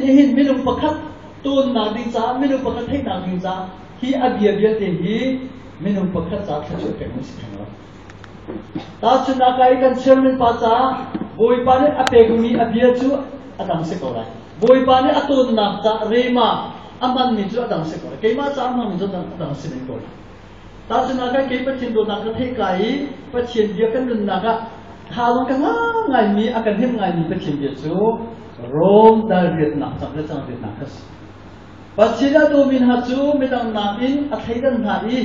nih hin minung pakhat tawnnak ding caah minung pakhat theihnak ding caah hi a bia vialte hi minung pakhat caah thluachuah pek an si theng lo. Tahchunhnak ah i kan chairman pa caah Bawipa nih a pekmi a bia cu a dang si ko lai. Bawipa nih a tawnnak caah rema a hmanmi cu a dang si ko lai. Keimah caah a hmanmi cu a dang si men ko lai. Tahchunhnak ah kei Pathian dawtnak ka theih ka i Pathian bia kan nunnak ah thazaang ka ngah ngaimi a kan hnemh ngaimi Pathian bia cu Rom dal riatnak cang le cang riatnak kha si. Pathian a dawmi hna cu midang nakin a thleidan hna i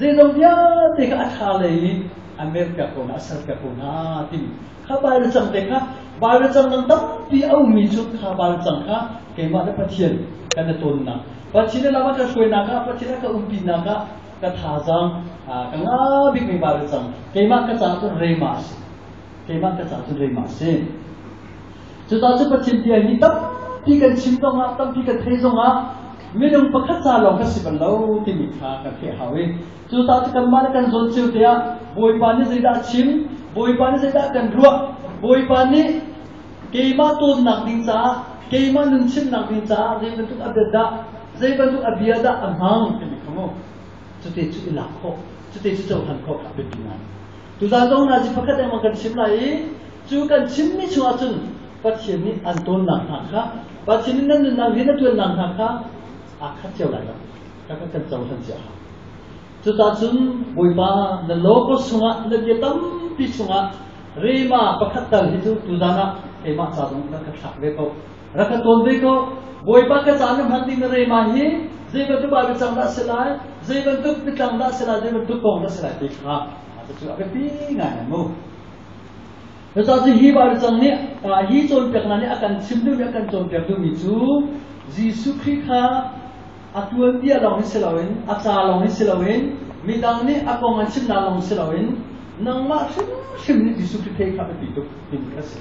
zeizong vialte kha a ṭha lei in a merpiak ko hna, a serpiak ko hna timi kha Baibal cang te kha Baibal cang dang tampi a ummi cu kha Baibal cang kha keimah le Pathian kan i tawnnak Pathian le lam a ka hruainak ah Pathian a ka umpinak ah ka thazaang ka ngah bikmi Baibal cang keimah ka caah cun rema a si keimah ka caah cun rema a si cucaah cu Pathian bia hi tampi kan chim zongah tampi kan thei zongah minung pakhat ca lawng kan si bal lo timi kha kan theih hau i Cucaah cu kanmah le kan zawn cio te ah Bawipa nih zeidah a chim, Bawipa nih zeidah kan ruah, Bawipa nih keimah tawnnak ding caah, keimah nun chimnak ding caah zei bantuk a bia dah, zei bantuk a bia dah a hmang timi kha mu. Cute cu i lak khawh, cute cu cohlan khawh kha a biapi ngai. Tuzaan zong nazi pakhat engmang kan chim lai i cu kan chimmi chungah cun Pathian nih an tawnnak hna kha, Pathian nih nan nunnak rian a ṭuannak hna kha aa khat cio lai lo. Kha kan cohlan cia hau. Cucaah cun Bawipa na logos chungah na bia tampi chungah rema pakhat tal hi cu tuzan ah keimah ca zong rak ka thlak ve ko. Rak ka tawn ve ko. Bawipa ka ca na hman ding na rema hi zei bantuk Baibal cang dah si lai, zei bantuk biatlang dah si lai, zei bantuk kong dah si lai ti kha cucu a biapi ngai ngai mu. Cucaah cu hi Baibal cang nih hi cawnpiaknak nih a kan chim duhmi a kan cawnpiak duhmi cu Jesuh Khrih kha A tuanbia lawng hi si loin, a ca lawng hi si loin, midang nih a kong an chimnak lawng si loin, nangmah hrimhrim nih Jesuh Khrih thei kha biapi tuk timi kha si.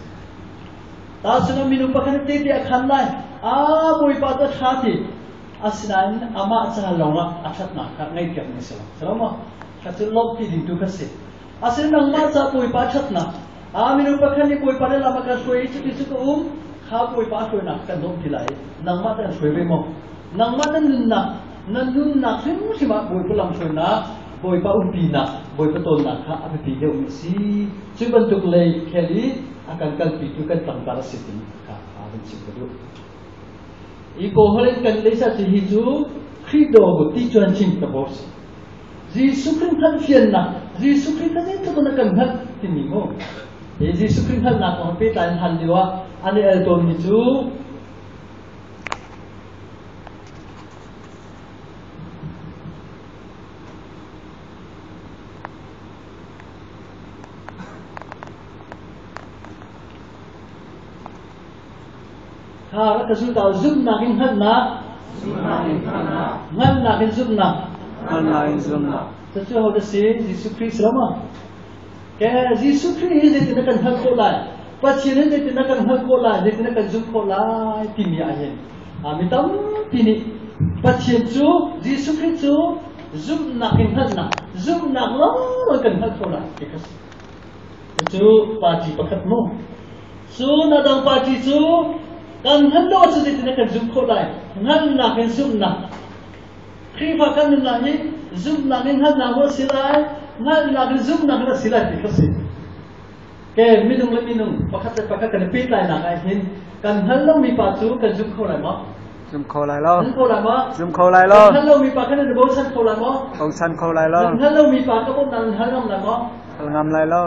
Tahchun ah minung pakhat nih tehte a khan lai. Aa Bawipa cu a ṭha ti. Asinain amah ca lawngah a ṭhatnak kha ngaihpiak mi si lo. Si lo maw? Kha cu lawmhpi ding tu kha si. Asinain nangmah ca Bawipa ṭhatnak. Aa minung pakhat nih Bawipa nih lam a kan hruai i cuti cu ka um. Kha Bawipa a hruainak kan lawmhpi lai. Nangmah kan hruai ve maw? Nangmah na nunnak, na nunnak hrimhrim ah Bawipa lamhruainak, Bawipa umpinak, Bawipa tawnnak kha a biapi deuhmi a si. Cu bantuk lei khel i a kan kalpitu kan tlangtar a si ti kha van chim ka duh. I Kawlholh in kan leisa cu hi cu Khrih daw ti cuan chim ka bawr si. Jesuh Khrih hngalh fiannak, Jesuh Khrih kha zeitluk in a kan hngalh timi mu. Hi Jesuh Khrih hngalhnak kong pehtlai in hal lio ah an i el tawnmi cu Kha rak ka zul ta zumhnak in hngalhnak hngalhnak in zumhnak hngalhnak in zumhnak Cucu ho na si Jesuh Khrih si lo maw? Ke Jesuh Khrih hi zeitin na kan hngalh khawh lai? Pathian hi zeitin na kan hngalh khawh lai? Zeitin na kan zumh khawh lai? Timi ah hin mi tampi nih Pathian cu Jesuh Khrih cu zumhnak in hngalhnak, zumhnak lawng kan hngalh khawh lai ti kha si. Cucu party pakhat mu. Cun a dang party cu kan hngalh lo ahcun zeitin na kan zumh khawh lai? Hngalhnak in zumhnak. Khrihfa kan nunnak hi zumhnak in hngalhnak maw a si lai, hngalhnak in zumhnak in a si lai ti kha si. Ke minung le minung pakhat le pakhat kan i pehtlainak ah hin kan hngal lomi pa cu kan zum kho lai maw? Zum kho lai lo. Zum kho lai maw? Zum kho lai lo. Kan hngal lomi pa kan in bochan kho lai maw? Bochan kho lai lo. Kan hngal lomi pa ka bawmhnak in hal ngam lai maw? Hal ngam lai lo.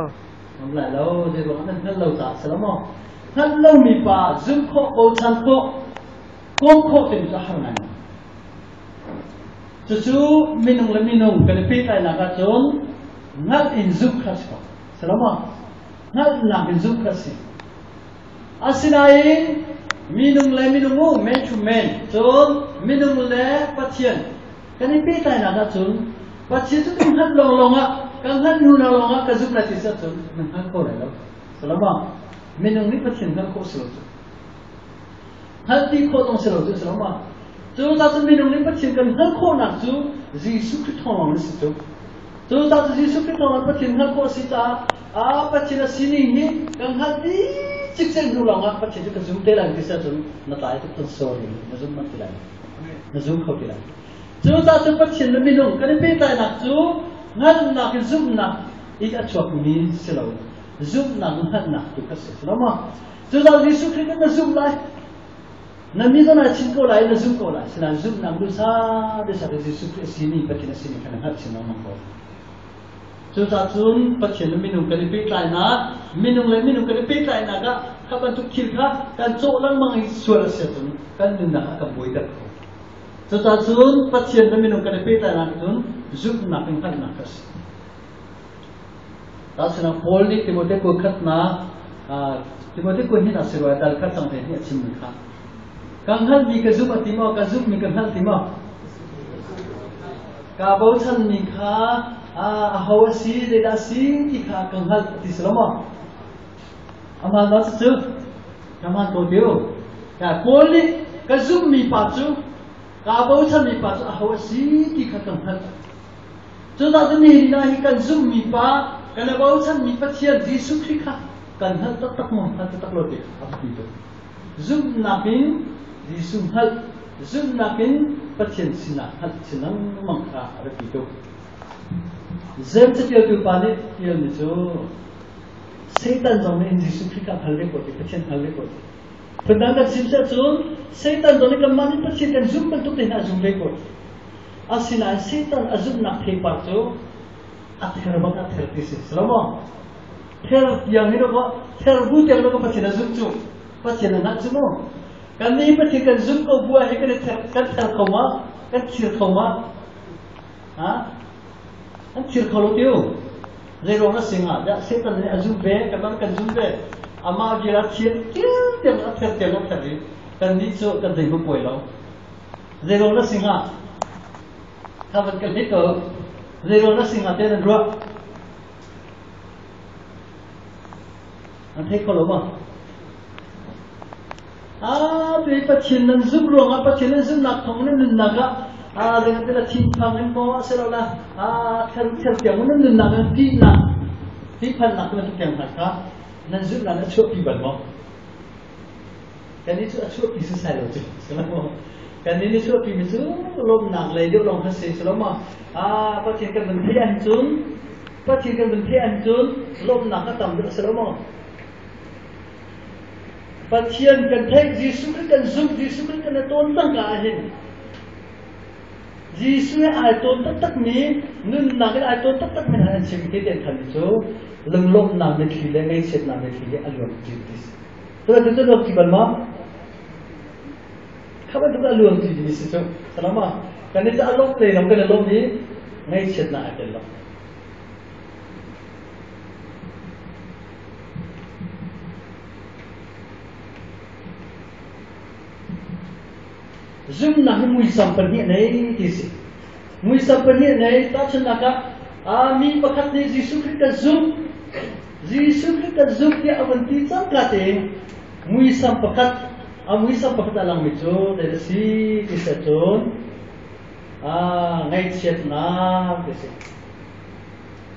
Ngam lai lo. Zei ruang nan hngal lo caah si lo maw? Hngal lomi pa zum khawh, bochan khawh, kawm khawh timi cu a har ngai. Cucu minung le minung kan i pehtlainak ahcun hngalh in zumh kha a si ko. Si lo maw? Hngalhnak in zumh kha a si. Asinain minung le minung u, man to man, cun minung le Pathian kan i pehtlainak ahcun Pathian cu kan hngalh lawnglawng ah, kan hngalh hnu lawnglawng ah ka zumh lai ti si ahcun na hngal kho lai lo. Si lo maw? Minung nih Pathian hngalh khawh si lo cu. Hngalh ti khawh zong si lo cu si lo ma? Cu cun minung nih Pathian kan hngalh khawhnak cu Jesuh Khrih thawng lawng in si cu. Cu cu Jesuh Khrih thawng in Pathian hngalh khawh a si caah a Pathian a sining hi kan hngalh dih. Cikcek hnu lawng ah Pathian cu ka zum te lai ti si ahcun na tlai tuk cun sorry, na zum manh ti lai. Na zum kho ti lai. Cucaah cun Pathian le minung kan i pehtlainak cu hngalhnak in zumhnak in a chuakmi si lo. Zumhnak in hngalhnak tu kha si. Lo maw? Cucaah Jesuh Khrih na zumh lai. Na mi zong naa chim ko lai, na zumh ko lai. Sinain zumhnak duhsa duhsa in Jesuh Khrih a simi Pathian a simi kha na hngalh chin lengmang ko. Cucaah cun Pathian le minung kan i pehtlainak, minung le minung kan i pehtlainak ah kha bantuk thil kha kan cawh lengmang i sual a si ahcun kan nunnak a kan buaiter kho. Cucaah cun Pathian le minung kan i pehtlainak cun zumhnak in hngalhnak a si. Tahchunhnak Paul nih Timote kua khatnak Timote kua hnih si rua dal khat cang te nih a chimmi kha ka hngalhmi ka zumh a ti maw ka zumhmi ka hngalh ti maw Kaa bochanmi kha aho a si, zeidah a si ti kha ka hngalh a ti si lo maw? Amaan ma cucu? Ka hmaan ko tiu. Paul nih ka zumhmi pa cu, kaa bochanmi pa cu aho a si ti kha ka hngalh. Cucaah cun nihin ah hi kan zumhmi pa, kan i bochanmi Pathian Jesuh Khrih kha kan hngalh taktak maw, hngal taktak lo ti kha a biapi tuk. Zumhnak in Jesuh hngalh, zumhnak in Pathian sinah hngalh chin lengmang kha a biapi tuk. Jeim catialtu pa nih tialmi cu Satan zong nih Jesuh Khrih kha hngal ve ko ti, Pathian hngal ve ko ti. Phundang kan chim seh cun Satan zong nih kanmah nih Pathian kan zumh bantuk te hin a zum ve ko ti. Asinain Satan a zumhnak theipar cu a ther bak a ther ti si. Si lo maw? Ther tiang hi ko ther bu tiang ko Pathian a zumh cu. Pathian a hngalh cu mu. Kan nih Pathian kan zumh ko bu ah hi kan i ther kan ther kho ma? Kan thir kho ma? Ha? Kan thir kho lo tiu. Zei ruang a si hnga? Dah Satan nih a zum ve, kan kan zum ve. Amah bia a thir tiang tiang a ther tiang a ther i kan nih cu kan zei hmu puai lo. Zei ruang na si hnga? Kha van kan hit ko. Zei ruang na si hnga te nan ruah? An thei kho lo ma? Ah, tu Pathian nan zumh ruangah Pathian nan zumhnak thawng nan nunnak ah ah zei kan thinphang in maw a si lo la ah ther ther tiang nan nunnak nan tihnak tihphannak nan tiang hna kha nan zumhnak na chuahpi bal maw? Kannih cu a chuahpi sisai lo cu si lo maw? Kannih nih chuahpi mi cu lawmhnak lei deuh lawng kha si si lo maw? Ah, Pathian kan vun theih ahcun Pathian kan vun theih ahcun lawmhnak a tam deuh si lo maw? Pathian kan theih, Jesuh Khrih kan zumh, Jesuh Khrih kan i tawn cang ka ahhin Jesuh he ai tawn taktakmi nunnak in ai tawn taktakmi hna an chim ti ti an cu lunglawmhnak mitthli le ngaihchiatnak mitthli hi a luang ti ti si. Cu cu luang ti bal ma? Kha bantuk a luang ti mi si cu. Salama. Kan i a lawm lei lawng kan i lawm i ngaihchiatnak ai tel lo. Zumhnak hi muisam pahnih nei ti si. Muisam pahnih nei tahchunhnak ah a mi pakhat nih Jesuh Khrih ka zumh Jesuh Khrih ka zumh tiah a vun ti cangka tein muisam pakhat a muisam pakhat a langmi cu zei a si ti si ahcun a ngaihchiatnak ti si.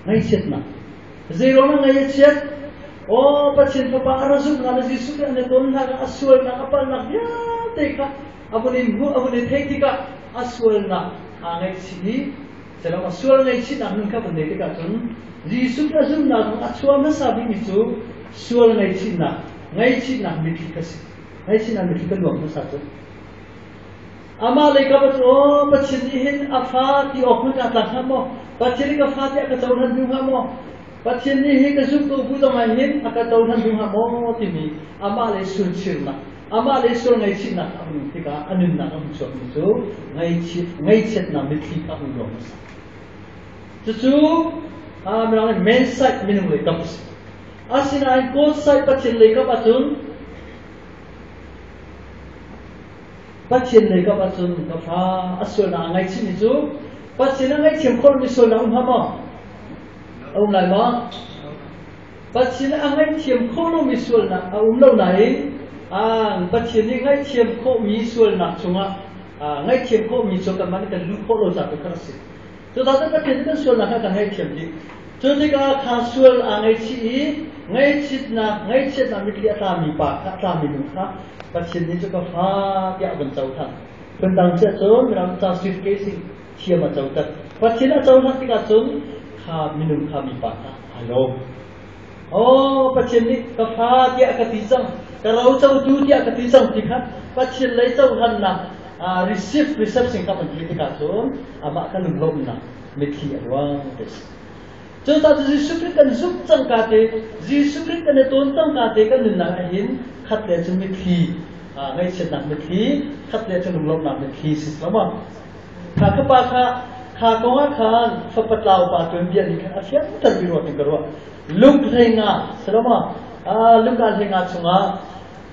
Ngaihchiatnak. Zeiruang ah ngaih a chiat? Aw, Pathian Fapa a ra zumhnak le Jesuh Khrih an i tonnak ah a sualnak a palhnak vialte kha a vun in hmuh, a vun i theih tikah a sualnak aa ngaihchih i Celam a sual ngaihchihnak nun kha vun nei tikah cun Jesuh Khrih a zumhnak a chuah hmasa bikmi cu sual ngaihchihnak, ngaihchihnak mitthli kha si. Ngaihchihnak mitthli kan luang hmasa cu. Amah lei kap cu aw Pathian nih hin a fa ti awk hmanh aa tlak hnga maw? Pathian nih ka fa tiah ka cohlan duh hnga maw? Pathian nih hi ka zumh ko bu zong ah hin a ka cohlan duh hnga maw timi amah lei sulchirnak, amah lei sual ngaihchihnak a um tikah a nunnak a hung chuakmi cu ngaihchiatnak mitthli kha a hung luang hmasa. Cucu mirang nih man side minung lei kap a si. Asinain God side Pathian lei kap ahcun Pathian lei kap ahcun ka fa a sualnak a ngaihchihmi cu Pathian a ngaihthiam khawh lomi sualnak um hnga maw? A um lai maw? Pathian a ngaihthiam khawh lomi sualnak a um lo nain Pathian nih ngaihthiam khawhmi sualnak chungah ngaihthiam khawhmi cu kanmah nih kan luh khawh lo caah tu kha a si. Cucaah Pathian nih kan sualnak kha kan ngaihthiam dih. Cu tikah kha sual aa ngaihchih i Ngaihchitnak, ngaihchiatnak mitthli a tlami pa kha, a tlami nu kha Pathian nih cu ka fa tiah a vun cohlan. Phundang chiah cun Mirang ca suitcase thiam a coter. Pathian a cohlan tikah cun kha minung kha mipa kha aa lawm. Aw, Pathian nih ka fa tiah a ka ti cang, ka ro cotu tiah a ka ti cang ti kha Pathian lei cohlannak receive reception kha van theih tikah cun amah kha lunglawmhnak mitthli a luang ti a si. Cucaah cu Jesuh Khrih kan zumh cangka te, Jesuh Khrih kan i tawn cangka te kan nunnak ah hin khat le cu mitthli, ngaihchiatnak mitthli, khat le cu lunglawmhnak mitthli si lo maw? Kha ka pa kha kha kong ah khan fapa tlau pa tuanbia nih khan a fianter mi ruat in ka ruah. Lung hleinga si lo maw? Lungka hleinga chungah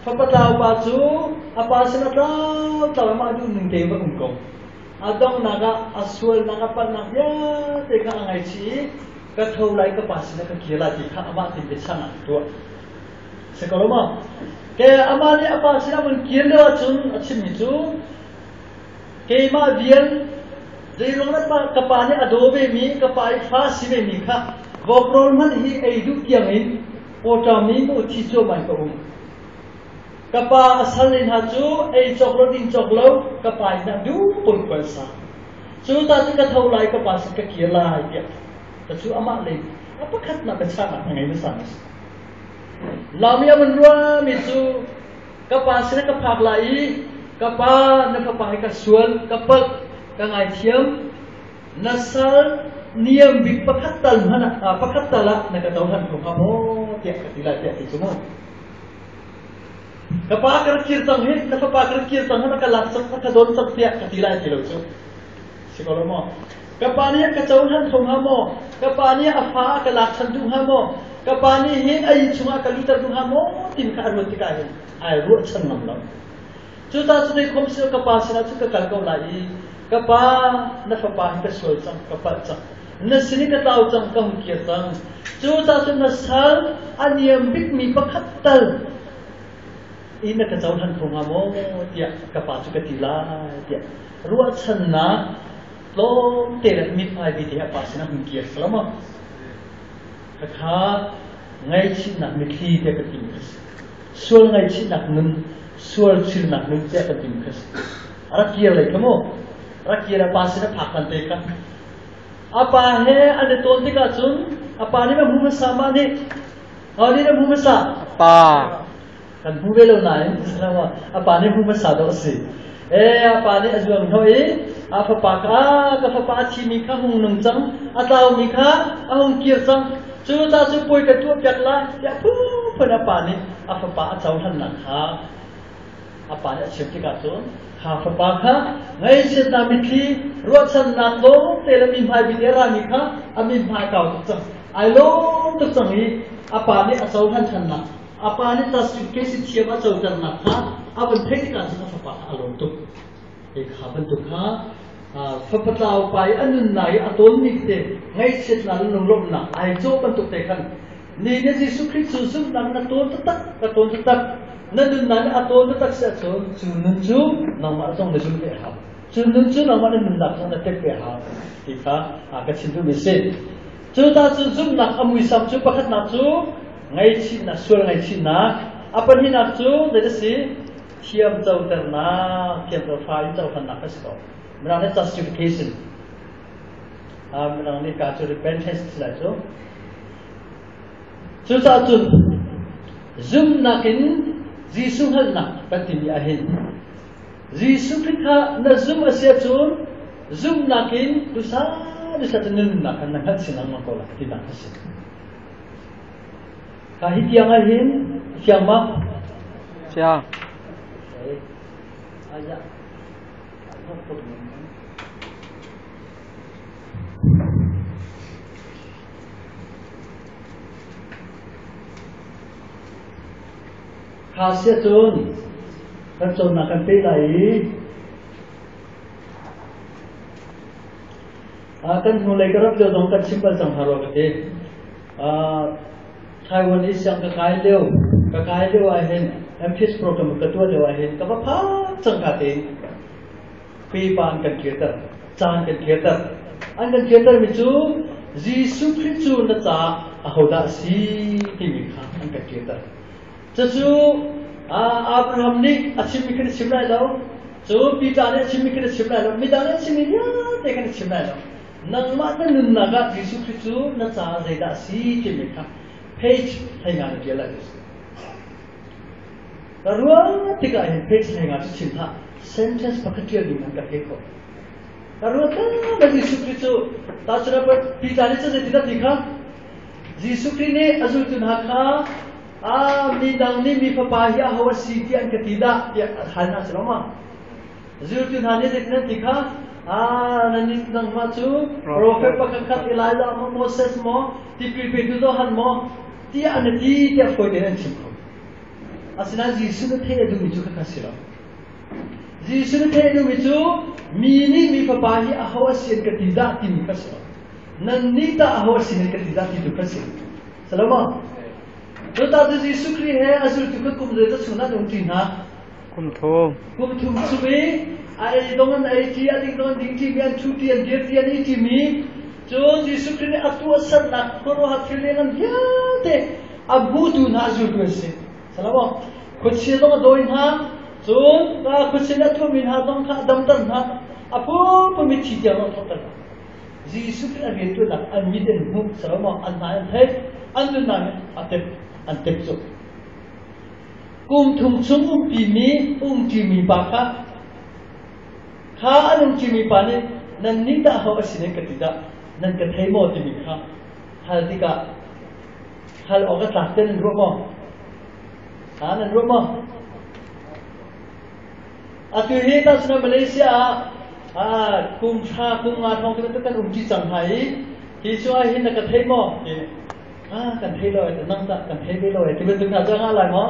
fapa tlau pa cu a pa sin a tlau tlau amah duh ning te va um ko. A donghnak ah a sualnak a palhnak vialte kha a ngaihchih i ka tho lai ka pa sinah ka kir lai ti kha amah tin biachahnak a tuah. Si ko lo maw? Ke amah nih a pa sinah vun kir lio ahcun a chimmi cu keimah vial zeiruang dah ka pa nih a daw vemi ka pa i fa si vemi kha vawk rawl hmanh hi ei duh tiangin pawṭam in u thi cuahmah in ka um. Ka pa a salle hna cu ei cawk lo ding cawk lo ka pa inn ah duh pun khual sa. Cu ta cu ka tho lai ka pa sin ka kir lai tiah ka cu amah lei a pakhatnak biachahnak a ngei hmasa mi si. Laumi a vun ruahmi cu ka pa sin ka phak lai i ka pa na fapa hi ka sual ka palh ka ngaithiam na sal niam bik pakhat tal hmanh ah pakhat tal ah na ka cohlan kho hnga maw tiah ka ti lai tiah ti cu mu. Ka pa ka rak kir cang hi, na fapa ka rak kir cang hi, na ka lak cang, na ka dawn cang tiah ka ti lai ti lo cu. Si ko lo maw? Ka pa nih a ka cohlan kho hnga maw? Ka pa nih a fa a ka lak chan duh hnga maw? Ka pa nih hin a inn chungah ka luter duh hnga maw? Timi kha a ruat tikah hin ai ruahchan ngam lo. Cucaah cu zeikhom si ka pa sinah cun ka kal ko lai i ka pa na fapa hi ka sual cang, ka palh cang. Na sin i ka tlau cang, ka hung kir cang. Cucaah cun na sal a niam bikmi pakhat tal i na ka cohlan kho hnga maw tiah ka pa cu ka ti lai tiah ruahchannak tlawmte le mithmai bite a pa sinah hung kir si lo maw? Khakha ngaihchihnak mitthli te ka timi kha si. Sual ngaihchihnak nun, sual chirnak nun tiah ka timi kha si. A rak kir lei kha mu. Rak kir a pa sin a phak hlan te kha. A pa he an i tawn tikah cun a pa nih a hmu hmasa mah nih a nih a hmu hmasa. Pa. Kan hmu ve lo nain a pa nih hmu hmasa dawh a si. E a pa nih a zuang hnawh i a fapa kha ka fapa a thimi kha hung nung cang a tlaumi kha a hung kir cang cu ta cu puai ka tuah piak lai tiah phunphun a pa nih a fapa a cohlannak kha a pa nih a chim tikah cun kha fapa kha ngaihchiatnak mitthli ruahchannak tlawmte le mi hmai bik i a rami kha a mi hmai kau tuk cang ai lawm tuk cang i a pa nih a cohlan ṭhannak a pa nih justification thiam a coternak kha a vun theih tikah cun a fapa kha a lawm tuk hi kha bantuk kha fapa tlau pa i a nunnak i a tawnmi te ngaihchiatnak le lunglawmhnak ai cawh bantuk te khan Ni nih Jesuh Khrih cu zumhnak na tawn taktak ka tawn taktak na nunnak nih a tawn taktak si ahcun cu nun cu nangmah zong na zumh ve a hau. Cu nun cu nangmah na nunnak zong na tep ve a hau ti kha ka chim duhmi a si. Cu ta cu zumhnak a muisam cu pakhatnak cu ngaihchihnak sual ngaihchihnak a pahnihnak cu zei a si thiam coternak thiam co fa in cohlannak a si ko. Mirang nih justification Mirang nih ka cu repentance ti lai cu. Cucaah cun zumhnak in Jesuh hngalhnak kan timi ahhin Jesuh Khrih kha na zumh a si ahcun zumhnak in dusa dusa cun na nunnak khan na hngalh chin lengmang ko lai tinak a si. Kha hi tiang ahhin fiang ma? Fiang. Kha si ahcun kan cawnnak kan peh lai i kan hnulei ka rat lio zong kan chim bal cang hna rua ka ti. Taiwan i siang ka kai lio ka kai lio ah hin MPS program ka tuah lio ah hin ka va phak cang ka tein pipa an kan kirter caan kan kirter an kan kirter mi cu Jesuh Khrih cu na caah. ahodah a si timi kha an kan ṭialter. Cucu Abraham nih a chimmi kha na chim lai lo, cun Peter nih a chimmi kha na chim lai lo, midang nih an chimmi vialte kha na chim lai lo. Nangmah na nunnak ah Jesuh Khrih cu na caah zeidah a si timi kha page 15 na ṭial lai ti a si. Ka ruah tikah hin page 15 cu chim hlah, sentence pakhat ṭial ding an ka thei khawh. Ka ruat na Jesuh Khrih cu tahchunhnak Peter nih cun zeitindah ti kha Jesuh Khrih nih a zultu hna kha a mi dang nih mi fapa hi aho a si tiah an ka ti dah tiah a hal hna si lo ma? Zultu hna nih zeitin an ti kha nan nangmah cu profet pakhat khat Elijah maw Moses maw tipil petu Johan maw tiah an ti tiah fawi tein an chim kho. Asinain Jesuh na theih a duhmi cu khakha si lo. Jesuh na theih duhmi cu mi nih mi fapa hi aho a si an ka ti dah timi kha si lo. Nannih tah aho a si nan ka ti dah ti tu kha si. Salama. Cu ta cu Jesuh Khrih he a zultu kha kum zeizat chung an um ṭi hna? Kum thum. Kum thum chung i a ei dong an ei ṭi, a ding dong an ding ṭi mi, an ṭhu ṭi, an dir ṭi, an i ṭi mi. Cun Jesuh Khrih nih a tuahsernak khuaruahhar thil lianngan vialte a hmutu hna a zultu an si. Salama. Khuachia zong a dawi hna, cun khuachia nih a tuahmi hna zong kha a damter hna. A phunphun mithi tiang zong a thawhter hna. Jesuh Khrih a rianṭuannak an mit in hmuh silo an hna in theih an nunnak nih a tep an tep cu. Kum thum chung umpimi umṭimi pa kha kha an umṭimi pa nih nannih dah ho a si nan ka ti dah nan ka thei maw timi kha hal tikah hal awk a tlak te nan ruah maw? Ha nan ruah maw? Atu hi tahchun ah Malaysia ah kum thla kum nga thong ti kan um ṭi cang hna i hi cu ah hin na ka thei maw ti kan thei lo ai nang tah kan thei ve lo ai ti bantuk hna cu a ngah lai maw?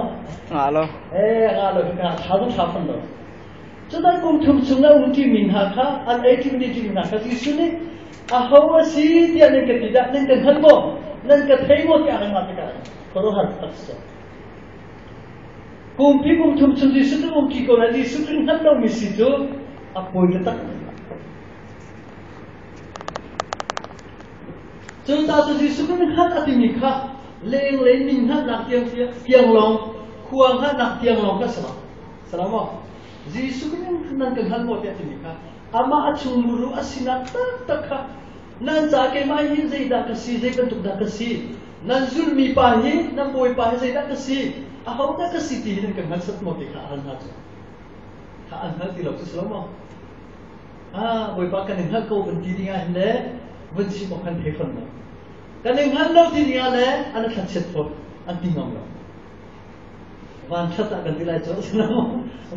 Ngah lo. Eh ngah lo ka tha zong tha fon lo. Cutan kum thum chung na um ṭimi hna kha an ei ṭimi ṭimi hna kha Jesuh nih aho a si tiah nan ka ti dah nan ka hngal maw nan ka thei maw tiah a ngah tikah khuaruahhar tak si. Kumpi kum thum chung Jesuh cu umpi ko na Jesuh Khrih hngalh lomi si cu a pawi taktak. Cucaah cu Jesuh Khrih hngalh a timi kha lenglei min hngalhnak tiang tiang lawng khua hngalhnak tiang lawng kha si lo. Salam maw? Jesuh Khrih nan kan hngal maw tiah timi kha amah a chung muru a sinak taktak kha nan ca keimah hi zeidah ka si zei bantuk dah ka si Nan zulhmi pa hi nan bawipa hi zeidah ka si, ahodah ka si ti hi nan ka hngal set maw ti kha a hal hna cu. Kha an hngal ti lo cu si lo maw? Ah, bawipa kan in hngalh ko van ti ding ah hin le vun chim awk kan thei fawn lo. Kan in hngal lo ti ding ah le an thlachiat fawn, an ti ngam lo. Van ṭhat ah kan ti lai cu si lo maw?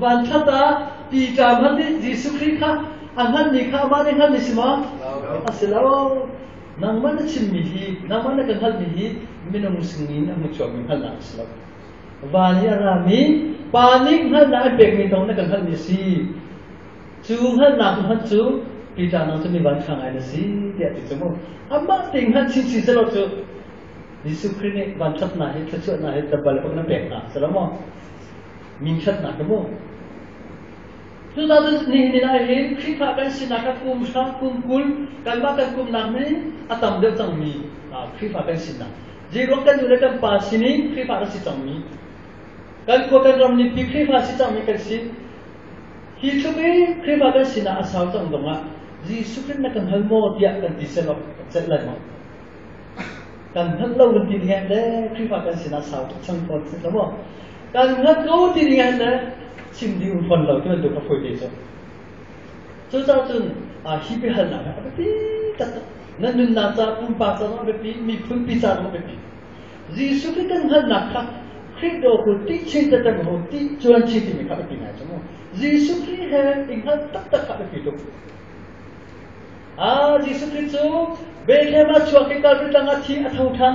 Van ṭhat ah Peter hmanh nih Jesuh Khrih kha a hngalhmi kha amah nih hngalhmi si maw? A si lo. Nangmah na chimmi hi, nangmah na ka hngalhmi hi minung sinin a hmuchuakmi hngalhnak a si lo. Van i a rami Pa nih hngalhnak an pekmi thawng na ka hngalhmi a si. Cu hngalhnak hmanh cu Peter nang cu mi van ṭha ngai na si tiah ti cu mu. Amah te hngalh chinchin selaw cu Jesuh Khrih nih vanṭhatnak hi thluachuahnak hi dabal bak na pek hna si lo maw? Min ṭhatnak hi mu. Cucaah nihin ni ah hin Khrihfa kan sinak ah kum hra, kum 20 kanmah kan kumnak nih a tam deuh cangmi Khrihfa kan sinak. Zeiruang kan nu le kan pa sinin Khrihfa kan si cangmi, kan khua kan ram nih pi Khrihfa si cangmi kan si. Hi tluk i Khrihfa kan sinak a sau cang dongah Jesuh Khrih na kan hal maw tiah kan ti selaw kan celh lai maw? Kan hngalh lo kan ti ding ah le Khrihfa kan sinah sau tuk cang fawn si lo maw? Kan hngalh ko ti ding ah le chim ding um fawn lo ti bantuk a fawi te cu. Cucaah cun hi biahalnak hi a biapi taktak. Na nunnak ca pumpak ca zong a biapi, miphun pi ca zong a biapi. Jesuh Khrih kan hngalhnak kha Khrih daw ku ti chin taktak ho ti cuan chin timi kha biapi ngai cu mu. Jesuh Khrih he i hngalh taktak kha biapi tuk. Ah, Jesuh Khrih cu Bethlehem ah chuak i Calvary tlang ah thi a tho ṭhan.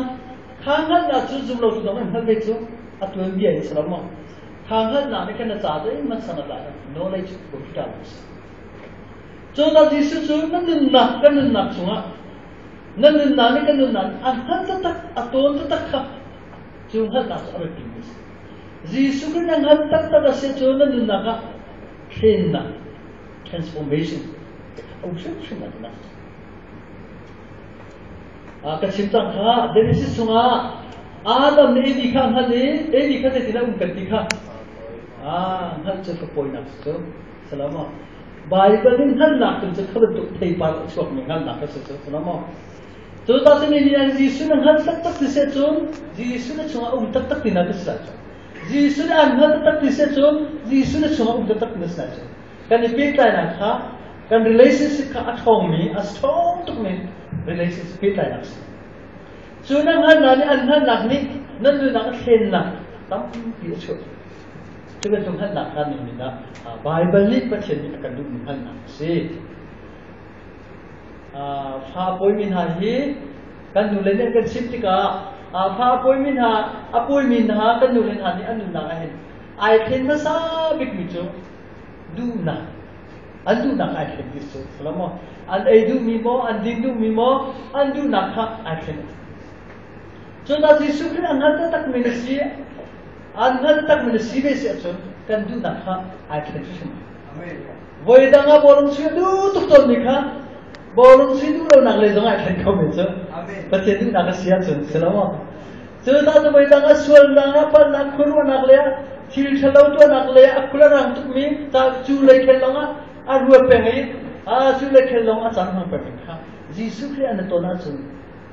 Kha hngalhnak cu zum lo tu dong an hngalh ve cu. A tuanbia in si lo maw? Kha hngalhnak nih khan na ca cu in san a tlai knowledge computer a si. Cun Jesuh cu na nunnak kan nunnak chungah na nunnak nih kan nunnak a hngalh taktak a tawn taktak kha cu hngalhnak cu a biapi mi a si. Jesuh Khrih na hngalh taktak a si cu na nunnak ah thlennak transformation a um hrimhrim lai nak. Ka chim cang kha Genesis chungah Adam nih Evi kha hngalh i Evi kha zeitin a um kan ti kha hngalh cu ka pawinak si cu. Salama. Bible in hngalhnak tu cu kha bantuk theipar a chuakmi hngalhnak a si cu. Salama. Cu ta cu ni nih Jesuh na hngalh taktak ti seh cun Jesuh na chungah um taktak ti na ka si lai cu. Jesuh nih an hngalh taktak ti seh cun Jesuh na chungah um taktak ti na si lai cu. Kan i pehtlainak kha kan relationship kha a ṭhawngmi, a strong tukmi relationship pehtlainak a si. Cu na hngalhnak nih an hngalhnak nih nan nunnak a thlennak tampi a chuah. Cu bantuk hngalhnak kha nih min ah Baibal nih Pathian nih a kan duhmi hngalhnak a si. Fa pawimi hna hi kan nule nih an kan chimh tikah fa pawimi hna a pawimi hna kan nule hna nih an nunnak ah hin ai thlen hmasa bikmi cu duhnak an duhnak ai thlen ti cu lo maw an ei duhmi maw an din duhmi maw an duhnak kha ai thlen. Cun ah Jesuh Khrih an hngal taktakmi na si, an hngal taktakmi na si ve si ahcun kan duhnak kha ai thlen hrim. Voi dang ah bawlung chuih a duh tuk tawnmi kha bawlung chuih duh lonak lei zong ai thlen kho men cu. Pathian duhnak a si ahcun si lo maw? Cu ta cu voi dang ah sualnak ah palhnak khuaruahnak le ah thil ṭhalo tuahnak le ah a khul a rang tukmi ta cu lei khel lawng ah a ruat peng i a cu lei khel lawng a caan hmang peng kha Jesuh Khrih an ton ahcun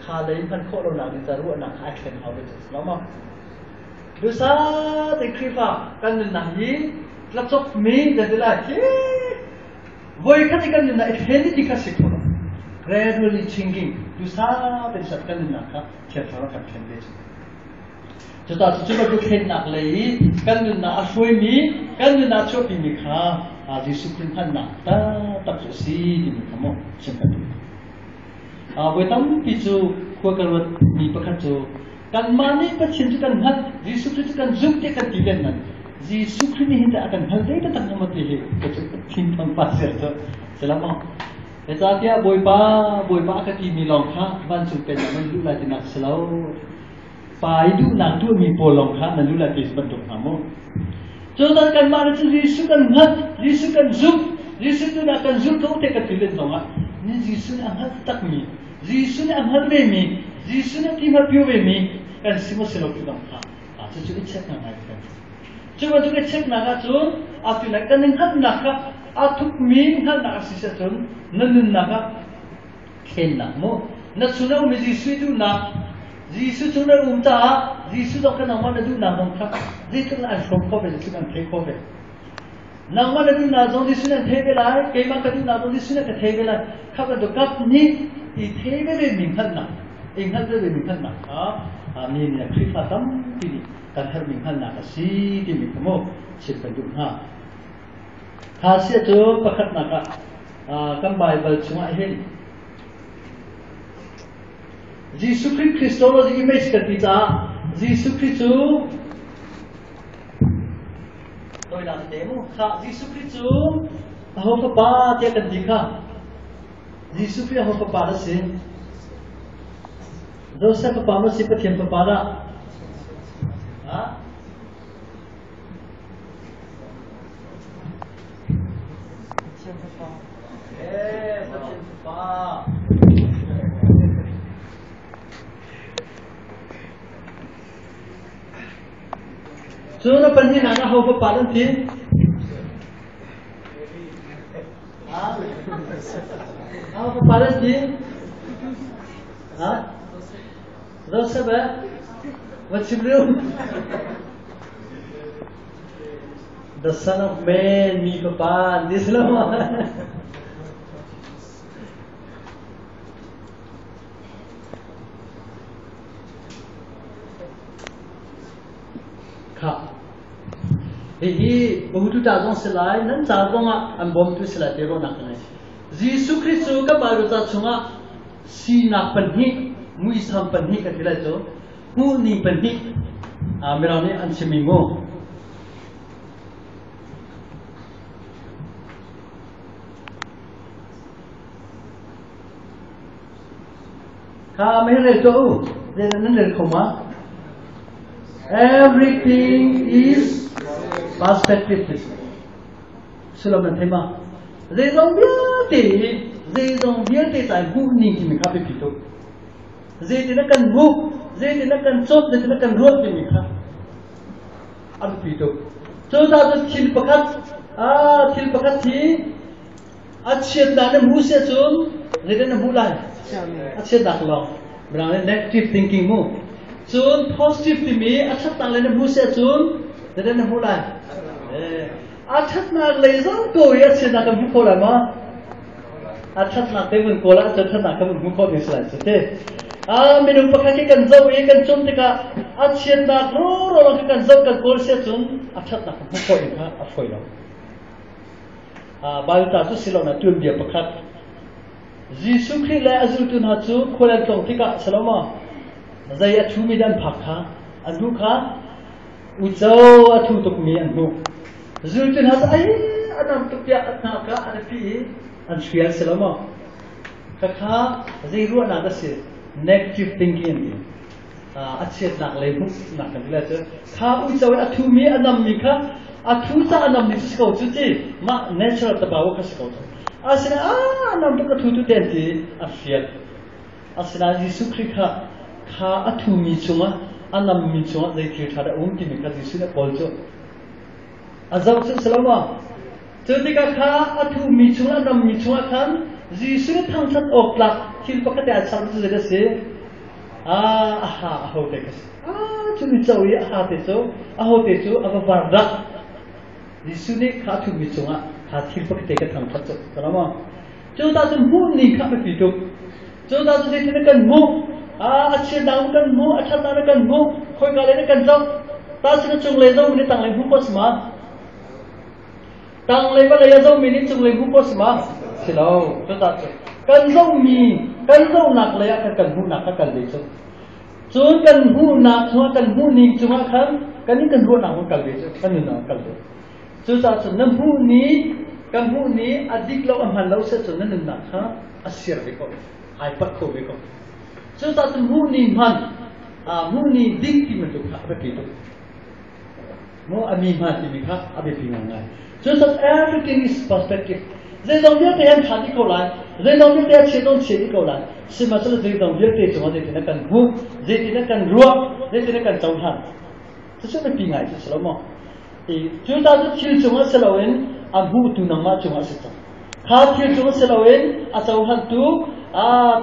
kha lei hman khawh lonak ding ca ruahnak kha ai thlen hau ve cu si lo maw? Dusa te Khrihfa kan nunnak hi tlacawkmi kan ti lai khi voi khat i kan nunnak i thlen ti kha si kho lo. Gradually changing dusa te sat kan nunnak kha Thiang Thlarau kan thlen ve cu. Cuta cu bantuk thlennak lei i kan nunnak a hruaimi, kan nunnak a chuahpimi kha Jesuh Khrih hmannak taktak cu a si timi kha maw chim kan duh. Voi tampi cu khua ka ruatmi pakhat cu kanmah nih Pathian cu kan hngalh, Jesuh Khrih cu kan zumh tiah kan ti len nan Jesuh Khrih nih hin teh a kan hngal ve taktak hnga maw ti hi ka cu thinphang pa ser cu si lo maw? Zeicahtiah Bawipa, Bawipa a ka timi lawng kha vancung pennak nan luh lai tinak si lo. Pa i duhnak tuahmi pawl lawng kha nan luh lai ti bantuk hnga mu. Cun kanmah nih cun Jesuh kan hngalh, Jesuh kan zumh, Jesuh duhnak kan zulh ko te kan ti len zongah ni Jesuh nih a hngalh takmi, Jesuh nih a hngalh vemi, Jesuh nih a ti hngalh pio vemi kan si maw si lo ti zong kha cucu i check ngai kan si. Cu bantuk i checknak ahcun atu le kan i hngalhnak kha aa thupmi hngalhnak a si ahcun na nunnak ah thlennak mu na chung na um i Jesuh i duhnak Jesuh chung na um caah Jesuh zong kha nangmah na duhnak zong kha zeitluk in an hrawm khawh ve zeitluk an theih khawh ve. Nangmah na duhnak zong Jesuh nih an thei ve lai, keimah ka duhnak zong Jesuh nih ka thei ve lai. Kha bantuk kap nih i thei ve ve mi hngalhnak, i hngalh ve ve mi hngalhnak kha mi nih Khrihfa tampi nih kan herhmi hngalhnak a si timi kha mu chim kan duh hna. Kha sia cu pakhatnak ah kan Baibal chungah hin Jesuh Khrih Christology image kan ti caah Jesuh Khrih cu Doinak te mu kha Jesuh Khrih cu aho fapa tiah kan ti kha Jesuh Khrih aho fapa na si? Joseph fapa maw si Pathian fapa dah? Ha? Pathian fapa. Eh, Pathian fapa. Cu na pahnihnak ah ho fapa nan ti? Ha? Ho fapa nan ti? Ha? Joseph eh? Va chim riu. The son of man, mi fapa, this lo. Khah. Hihi Bahutu ta zong si lai, nan ca zong ah an bawmtu si lai ti ruahnak ka ngei. Jesuh Khrih cu kan Bible ca chungah sinak pahnih, muisam pahnih kan ti lai cu, hmuhning pahnih Mirang nih an chimmi mu. Kha mei rel tuah u. Nan rel kho ma? Everything is perspective. Sullam nan thei ma? Zeizong vialte hi zeizong vialte cai hmuh ning timi kha biapi tuk. Zeitin a kan hmuh, zeitin a kan cawt, zeitin a kan ruah timi kha a biapi tuk. Cucaah cun thil pakhat, thil pakhat hi a chiatnak na hmuh si ahcun zeitin na hmuh lai? A chiatnak lawng. Mirang nih negative thinking mu. Cun positive timi a ṭhatnak lei na hmuh si ahcun zeitin na hmuh lai? A ṭhatnak lei zong ko i a chiatnak kan hmu kho lai ma? A ṭhatnak te vun kawl ahcun ṭhatnak kan vun hmu khawh ding si lai cu ti. Minung pakhat khi kan zoh i kan cum tikah a chiatnak roro lawng khi kan zoh kan kawl si ahcun a ṭhatnak kan hmuh khawh ding kha a fawi lo. Bible ta cu si lo na tuanbia pakhat. Jesuh Khrih le a zultu hna cu khual an tlawng tikah si lo maw? Zei a ṭhumi dah an phak kha? An hmuh kha? Uico a thu tukmi an hmuh. Zultu hna cu ai a nam tuk tiah an hna kha an i phih i an hrial si lo maw? Khakha zei ruahnak a si? Negative thinking an ti. A chiatnak lei hmuhnak kan ti lai cu kha uico i a thumi a nammi kha a thu ca a nammi cu si ko cu ti mah natural tabawo kha si ko cu. Asinain a nam tuk a thu tu te an ti a hrial. Asinain Jesuh Khrih kha kha a thumi chungah a nammi chungah zei thil ṭha dah a um timi kha Jesuh nih a kawl cu. A zoh cu si lo maw? Cu tikah kha a thumi chungah a nammi chungah khan Jesuh nih thangṭhat awk tlak thil pakhat te a char cu zei a si? Ah, a ha a ho te kha si. Ah, cu mi co i a ha te cu a ho te cu a va var dah. Jesuh nih kha a thumi chungah kha thil pakhat te ka thangṭhat cu. Si lo maw? Cucaah cun hmuhning kha a biapi tuk. Cucaah cun zeitin kan hmuh? A chiatnak kan hmuh, a ṭhatnak kan hmuh, khoika lei kan zoh. Tahchun cunglei zohmi nih tanglei hmuh khawh si ma? Tanglei va lei a zohmi nih cunglei hmuh khawh si ma? Si lo. Cucaah cun kan zohmi, kan zohnak lei ah khan kan hmuhnak kha kal ve cu. Cun kan hmuhnak chungah kan hmuhning cungah khan kan in kan ruahnak kan kal ve cu, kan nunnak kal ve. Cucaah cun na hmuh ni kan hmuh ni a dik lo a hman lo si cun na nunnak kha a siar ve ko, ai pat kho ve ko. Cucaah cun hmuh ni hman, hmuh ni dik ti bantuk kha a biapi tuk. Mu a mi hman timi kha a biapi ngaingai. Cucaah everything is perspective. Zeizong vialte an ṭha dih ko lai, zeizong vialte a chiat zong chia dih ko lai. Sihmanhsehlaw zeizong vialte cungah zeitin a kan hmuh, zeitin a kan ruah, zeitin a kan cohlan. Cucu biapi ngai cu si lo maw? Cucaah cu thil cungah si loin a hmuhtu nangmah cungah a si cang. Kha thil cungah si loin a cohlantu,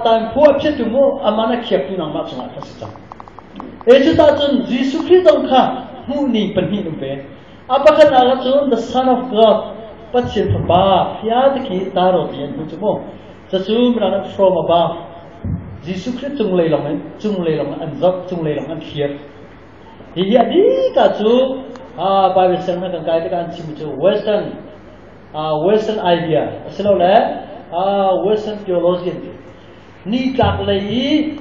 taanphu a phiattu mu aman a khiaktu nangmah cungah kha si cang. E cucaah cun Jesuh Khrih zong kha hmuhning pahnih um ve. A pakhatnak ah cun the Son of God, Pathian Fapa, phia te khi taro ti an hmu cu mu. Cucu mirang from above. Jesuh Khrih cunglei lawng in cunglei lawng an zoh, cunglei lawng an thlir. Hihi a bika cu Bible sianginn kan kai tikah an chimmi cu Western idea asilole Western theologian ti. Nitlak lei i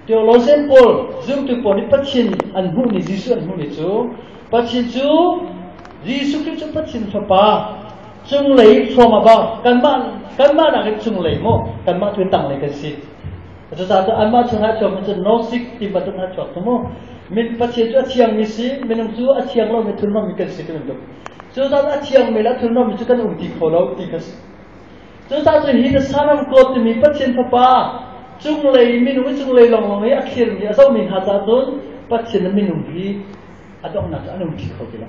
theologian pawl zumtu pawl nih Pathian an hmuhmi Jesuh an hmuhmi cu Pathian cu Jesuh Khrih cu Pathian Fapa cunglei from above kanmah nakin cunglei mu kanmah tu tanglei kan si. Cucaah cun anmah chung ah chuak cu Gnostic ti bantuk hna chuak cu mu. Min Pathian cu a thiangmi si, minung cu a thiang lomi thulhnawmmi kan si ti bantuk. Cucaah a thiangmi le a thulhnawmmi cu kan um ti kho lo ti kha si. Cucaah cun hi the Son of God timi Pathian Fapa cunglei minung i cunglei lawnglawng i a thlirmi a zohmi hna caah cun Pathian le minung hi a donghnak cu an um ti kho ti lo.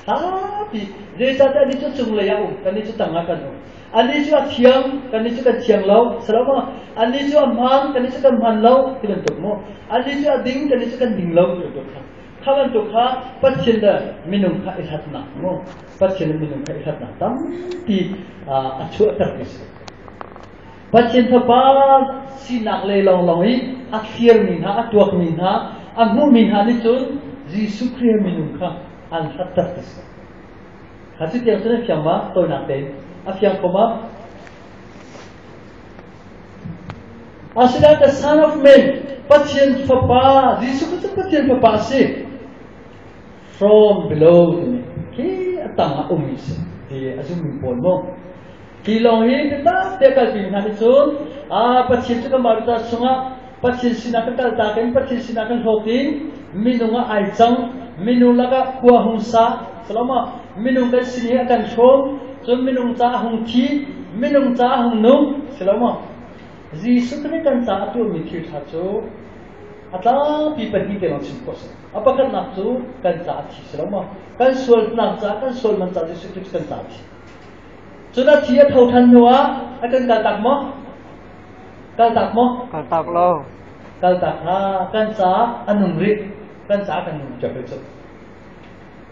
Hlapi zeicahtiah anih cu cunglei ah um, kannih cu tangah kan um. Anih cu a thiang, kannih cu kan thiang lo. Si lo maw? Anih cu a hmaan, kannih cu kan hmaan lo ti bantuk mu. Anih cu a ding, kannih cu kan ding lo ti bantuk kha. Kha bantuk kha Pathian le minung kha i hlatnak mu. Pathian le minung kha i hlatnak tampi a chuahter ti si. Pathian Fapa sinak le lawnglawng i a thlirmi hna, a tuakmi hna, a hmuhmi hna nih cun Jesuh Khrih minung kha an hlatter ti si. Kha cu tiang cun a fiang ma? Tawinak tein. A fiang ko ma? Asinain the Son of Man, Pathian Fapa, Jesuh Khrist cu Pathian Fapa a si. From below timi khi a tang ah ummi si ti a zummi pawl mu. Hi lawng hi biatak te kalpi hna nih cun Pathian cu kanmah ruta chungah Pathian sinah kan kaltak in Pathian sinah kan hlawt in minung ah ai cang, minung lakah khua hung sa, salama minung kan sin hi a kan hrawm, cun minung ca hung thi, minung ca hung nung, silama. Jesuh Khrih kan caah a tuahmi thil ṭha cu a tlangpi pahnih te lawng chim khawh a si. A pakhatnak cu kan caah a thi si lo maw? Kan sualnak caah, kan sual man caah Jesuh Khrih cu kan caah a thi. Cun a thi a tho ṭhan hnuah a kan kaltak maw? Kaltak maw? Kaltak lo. Kaltak hna. Kan caah a nung rih. Kan caah kan nung ṭep rih cu.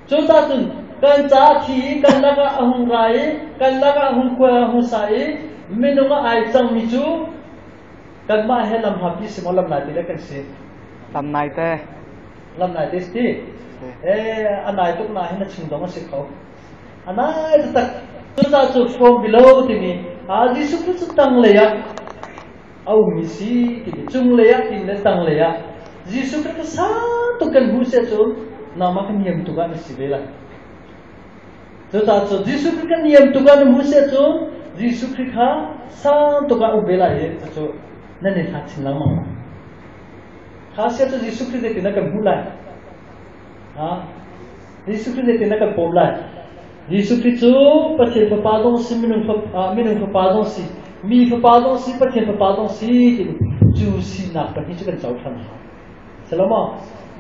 Cucaah cun kan caah thi i kan lakah a hung ra i kan lakah a hung khual a hung sa i minung ah ai cangmi cu kanmah he lam hapi si maw lam nai te le kan si. Lam nai te. Lam nai te si ti. Eh, a nai tuk na hin a chung dong a si kho. A nai taktak. Cucaah cu from below timi ah Jesuh Christ cu tanglei ah a ummi si timi cunglei ah tin le tanglei ah Jesuh Christ ka sang tuk kan hmuh siah cun nangmah ka niam tuk ah na si ve lai. Cucaah cu Jesuh Christ ka niam tuk ah na hmuh siah cun Jesuh Christ kha sang tuk ah um ve lai i cucu nan i hlat chin lengmang lai. Kha siah cu Jesuh Christ zeitin na kan hmuh lai? Ha? Jesuh Khrih zeitin a kan pawm lai? Jesuh Khrih cu Pathian Fapa zong si, minung fapa zong si, mi fapa zong si, Pathian Fapa zong si timi cu sinak pahnih cu kan cohlan hau. Salomo,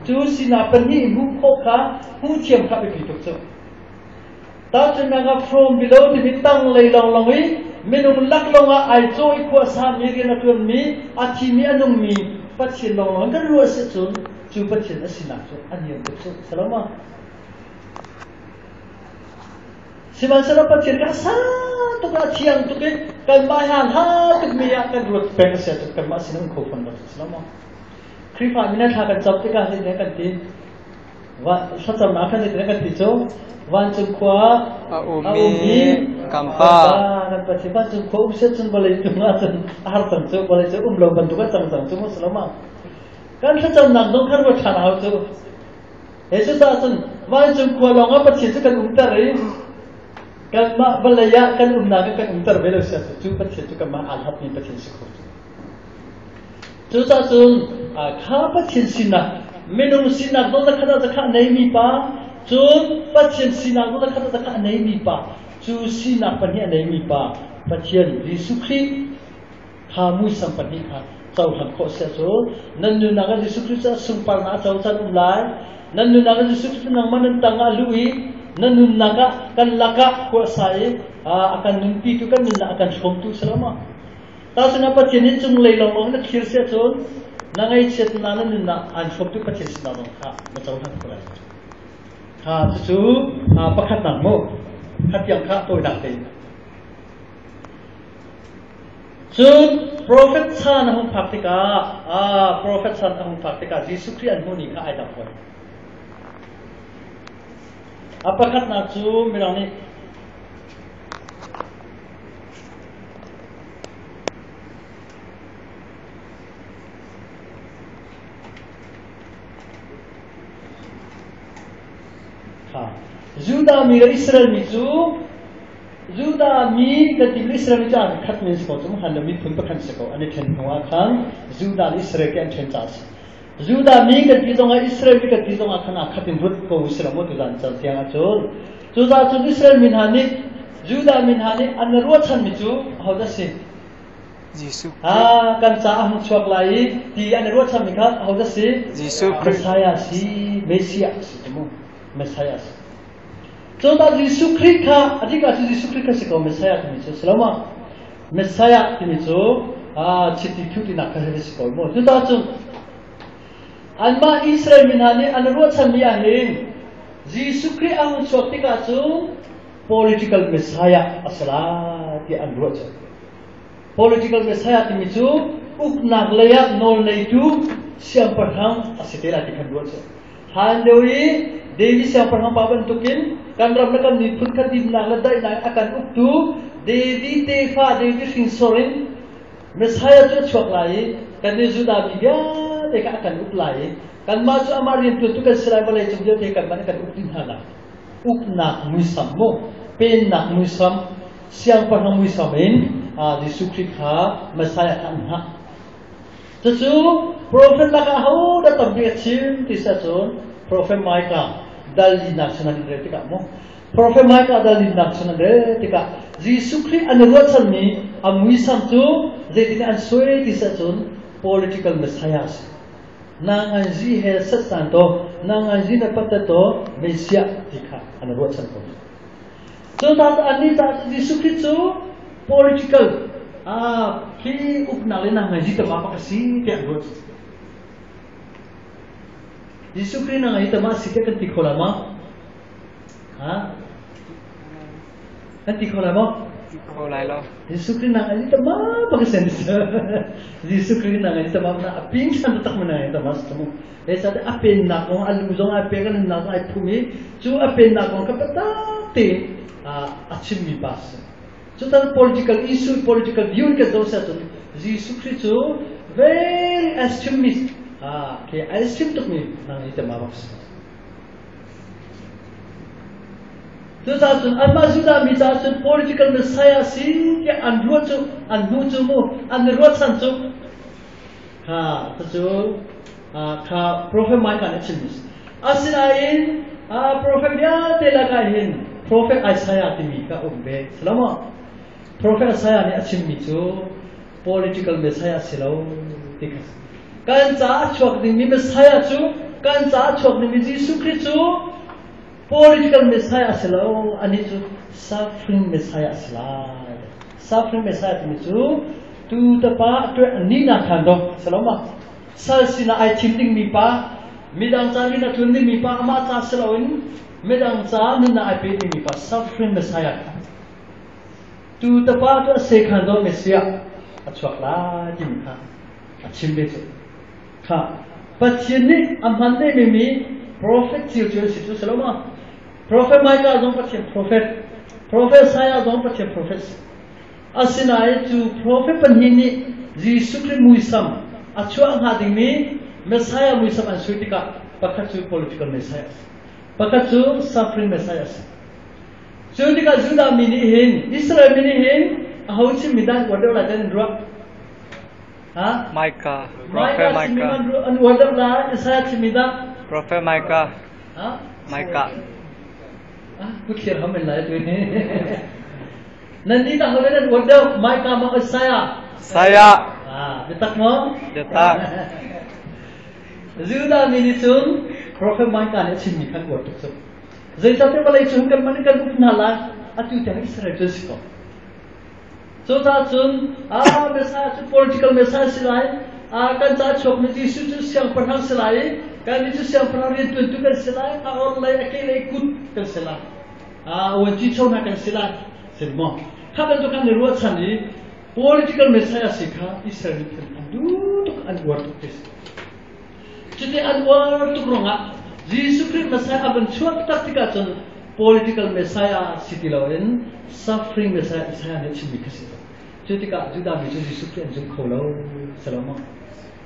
cu sinak pahnih hmuh khawh kha hmuh thiam kha biapi tuk cu. Tahchunhnak ah from below timi tanglei lawnglawng i minung laklawng ah ai caw i khua sami rian a ṭuanmi, a thimi a nungmi Pathian lawnglawng kan ruah si cun cu Pathian a sinak cu a niam tuk cu saloma. Sihmanhsehlaw Pathian kha sang tuk ah thiang tuk i kanmah he hla tuk mi ah kan ruat peng a si ahcun kanmah sin um kho fawn lo saloma. Khrihfa mi na thla kan cam tikah zeitin kan ti? Thlacamnak khan zeitin kan ti cu? Vancung khua a ummi kan Pa. Kan Pathian vancung khua um set cun vawlei cung ah cun a har cang cu vawlei cu um lo bantuk a cang cang cu mu saloma. Kan thlacamnak zong khan ruat ṭhan hau cu. He cucaah cun vancung khua lawng ah Pathian cu kan umter i kanmah vawlei ah kan umnak ah kan umter ve lo sia cu Pathian cu kanmah aa hlatmi Pathian si kho cu. Cucaah cun kha Pathian sinak minung sinak zong zakhat ah zakhat a neimi pa cun Pathian sinak zong zakhat ah zakhat a neimi pa cu sinak pahnih a neimi pa Pathian Jesuh Khrih kha muisam pahnih kha cohlan khawh si ahcun nan nunnak ah Jesuh Khrih cu a sunparnak a co caan um lai. Nan nunnak ah Jesuh Khrih cu nangmah nan tang ah luh i na nunnak ah kan lakah khuasa i a kan nunpitu kan nunnak a kan hrawmtu si lo maw? Tahchunhnak Pathian nih cunglei lawnglawng na thlir si ahcun na ngaihchiatnak na nunnak aan hrawmtu Pathian sinah zong kha na cohlan ko lai. Kha cucu pakhatnak mu kha tiang kha tawinak tein. Cun profet chan a hung phak tikah, profet chan a hung phak tikah Jesuh Khrih an hmuh ni kha ai dang hoi. A pakhatnak cu mirang nih Judah mi le Israel mi cu Judah mi kan ti Israel mi cu an khat men si ko cu han le miphun pakhat si ko an i ṭhen hnu ah khan Judah le Israel ke an ṭhen ca si. Judah mi kan ti zongah Israel mi kan ti zongah khan aa khat in ruat ko si lo maw tuzan can tiang ah cun cucaah cun Israel mi hna nih Judah mi hna nih an ruahchan mi cu ahodah si? Jesuh Ah, kan ca a hung chuak lai i ti an i ruahchan mi kha ahodah si? Jesuh Khrih. Messiah si, Messiah si cu mu. Messiah si. Cun Jesuh Khrih kha a dik ahcun Jesuh Khrih kha si ko Messiah timi cu si lo ma? Messiah timi cu chiti thuh tinak kha si ko mu. Cuta cun anmah Israel mi hna nih an ruahchanmi ah hin Jesuh Khrih a hung chuak tikah cun political Messiah a si lai tiah an ruah cu. Political Messiah timi cu uknak lei ah nawl neitu siangpahrang a si te lai ti khan ruah cu. Hlan lio i David siangpahrang pa bantukin kan ram le kan miphun kha dinnak le daihnak a kan uktu David tefa David hrinsor in Messiah cu a chuak lai i kannih Judah mi vialte kha a kan uk lai i kanmah cu amah riantuantu kan si lai vawlei cung vialte kanmah nih kan uk dih hna lai. Uknak muisam mu, pennak muisam, siangpahrang muisam in Jesuh Khrih kha Messiah kha an hngah. Cucu profet lakah ahodah tampi a chim ti si ahcun profet Micah dal linak sin an rel tikah mu. Prophet Micah dal linnak chung an rel tikah Jesuh Khrih an i ruahchanmi a muisam cu zeitin an suai ti seh cun political messiah a si. Nanganzi he setsan to nanganzi na patte to Messiah ti kha an i ruahchan ko. Cu ta cu annih caah cun Jesuh Khrih cu political khi uknak le nanganzi tama pak a si tiah an ruah. Jesuh Khrih nanganzi tama a si tiah kan ti kho lai maw? Ha? Kan ti kho lai maw? Ti kho lai lo. Jesuh Khrih nanganzi tama pak a si. Jesuh Khrih nanganzi tama na a ping san tak ma nanganzi tama si mu. Zeicahtiah a pennak kong a lu zong ai pek, a nunnak zong ai phum i cu a pennak kong kha biatak tein a chimmi pa a si. Cutan political issue, political view in kan zoh si ahcun Jesuh Khrih cu very extremist, khi a extreme tukmi nang hi tema bak si. Cucaah cun anmah Judah mi caah cun political messiah si tiah an ruah cu, an hmuh cu mu, an i ruahchan cu. Kha cucu kha Prophet Micah nih a chimmi a si. Asinain prophet vialte lakah hin Prophet Isaiah timi kha a um ve. Si lo maw? Prophet Isaiah nih a chimmi cu political messiah si lo ti kha kan caah a chuak dingmi Messiah cu kan caah a chuak dingmi Jesuh Khrih cu political Messiah a si lo anih cu suffering Messiah a si lai suffering Messiah timi cu tu tapa nihnak khan do saloma sal sinah ai thim dingmi pa midang ca rian a ṭuan dingmi pa amah ca si loin midang ca nunnak ai pe dingmi pa suffering Messiah kha tu tapa tu a se khan do Messiah a chuak lai timi kha a chim ve cu kha Pathian nih a hman ve mi prophet cio cio si cu si lo ma prophet Micah zong Pathian prophet prophet Isaiah zong Pathian prophet si Asinain cu profet pahnih nih Jesuh Khrih muisam a chuah hnga dingmi Messiah muisam an sui tikah pakhat cu political Messiah a si. Pakhat cu suffering Messiah a si. Cu tikah Judah mi nih hin Israel mi nih hin aho chimmi dah an uar deuh lai tiah an ruah? Ha? Micah, Prophet Micah chimmi Micah. an uar deuh lai, Isaiah chimmi dah? Prophet Micah. Ha? Micah. Ah, kutthlir ham in lai tu hi. Nan nih tah hole nan uat deuh Micah maw Isaiah? Isaiah. Ah, biatak maw? Biatak. Judah mi nih cun Prophet Micah nih a chimmi khan uar tuk cu. Zeicahtiah vawlei cung kan man kan uk hna lai atu tiang Israel cu si ko. Cucaah cun ah Messiah cu political Messiah si lai, ah kan ca chuakmi Jesuh cu siangpahrang si lai i kan nih cu siangpahrang riantuantu kan si lai, a orhlei a kehlei kut kan si lai. Uanci cho hna kan si lai sin maw kha bantuk kan i ruahchan i political messiah si kha Israel miphun an duh tuk an uar tuk ti cuti an uar tuk ruangah Jesuh Khrih Messiah a van chuak tak tikah cun political messiah si ti loin suffering messiah Isaiah nih chimmi kha si cu tikah Judah mi cu Jesuh Khrih an zum kho lo salamo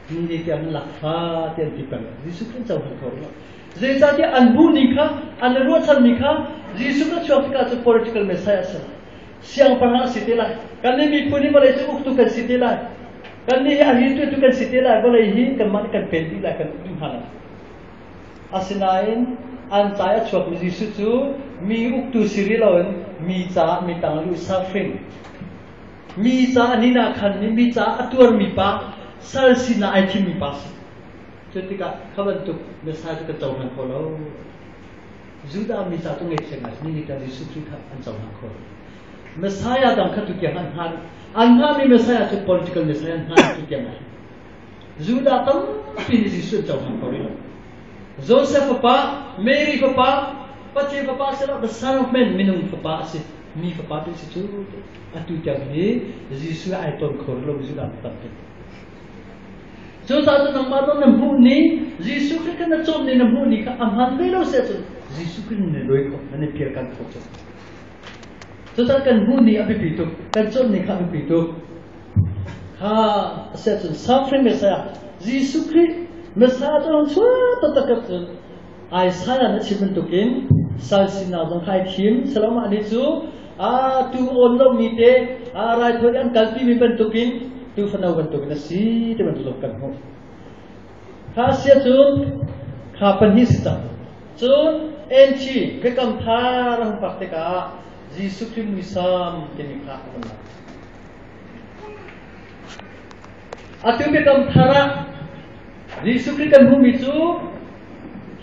ni ni tiang an lakfa ti an ti peng Jesuh Khrih an cohlang kho lo Zeicahtiah an hmuhning kha, an i ruahchanmi kha Jesuh a chuak tikah cu political messiah a si lai. Siangpahrang a si te lai. Kannih miphun hi vawlei cu uktu kan si te lai. Kannih hi a riantuantu kan si te lai. Vawlei hi kanmah nih kan pen dih lai, kan uk dih hna lai. Asinain an ca i a chuakmi Jesuh cu mi uktu si rih loin mi caah mi tang lu suffering mi ca a nina khanmi mi caah a tuarmi pa sal sinah ai thimmi pa si. Cu tikah kha bantuk Messiah cu kan cohlang kho lo. Judah mi ca tu ngaihchia ngai ni ni tiang Jesuh Khrih kha an cohlang kho lo. Messiah dang kha tutiang an hman. An hmanmi Messiah cu political Messiah an hman tutiang ah. Judah tampi nih Jesuh an cohlang kho rih lo. Joseph fapa, Mary fapa, Pathian fapa si lo, the son of man, minung fapa a si. Mi fapa tu si cu atu tiang hi Jesuh ai ton kho rih lo Judah tampi. Cucaah cun nangmah zong na hmuh ni Jesuh Khrih kha na cawm ni na hmuh ni kha a hman ve lo seh cun Jesuh Khrih na lawi khawh na pial kan khawh cu. Cucaah kan hmuh ni a biapi tuk kan cawm ni kha a biapi tuk. Kha seh cun suffering Messiah Jesuh Khrih Messiah cu chuah taktak cun Isaiah na chim bantukin sal sinak zong kha ai thim salomah nih cu a tu awn lomi te a raithawi an kalpi mi bantukin tu fano bantukin a si ti bantuk zong kan hmuh. Kha sia cun kha pahnih si cang. Cun NT Biakam Thar a hung phak tikah Jesuh Khrih muisam timi kha a vun lang. Atu Biakam Thar ah Jesuh Khrih kan hmuhmi cu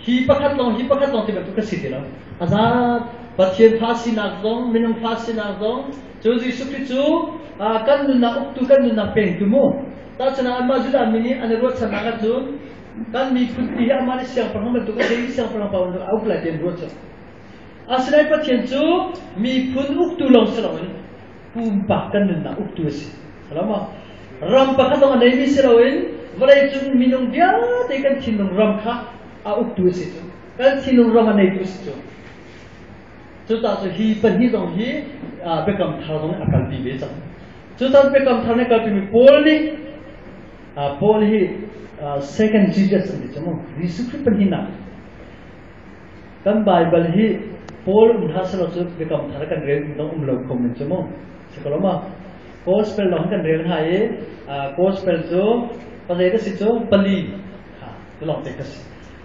hi pakhat lawng hi pakhat lawng ti bantuk a si ti lo. A zat Pathian fa sinak zong minung fa sinak zong cu Jesuh Khrih cu kan nunnak uktu kan nunnak pengtu mu. Tahchunhnak anmah Judah mi nih an i ruahchannak ahcun kan miphun pi hi amah nih siangpahrang bantuk a David siangpahrang pa bantuk a uk lai ti an ruah cu. Asinain Pathian cu miphun uktu lawng si loin pumpak kan nunnak uktu a si. Salama. Ram pakhat lawng a neimi si loin vawleicung minung vialte kan thinlung ram kha a uktu a si cu. Kan thinlung ram a neitu a si cu. Cucaah cu hi pahnih zong hi biakam thar zong a kalpi ve cang. Cucaah biakam thar nih kalpimi Paul nih Paul hi second Jesus an ti cu mu. Jesuh Khrih pahnihnak. Kan Baibal hi Paul um hlah selaw cu biakam thar kan rel dong um lo kho men cu mu. Si ko lo ma? Gospel lawng kan rel hnga i Gospel cu pazei ka si cu pali kha cu lawng te ka si.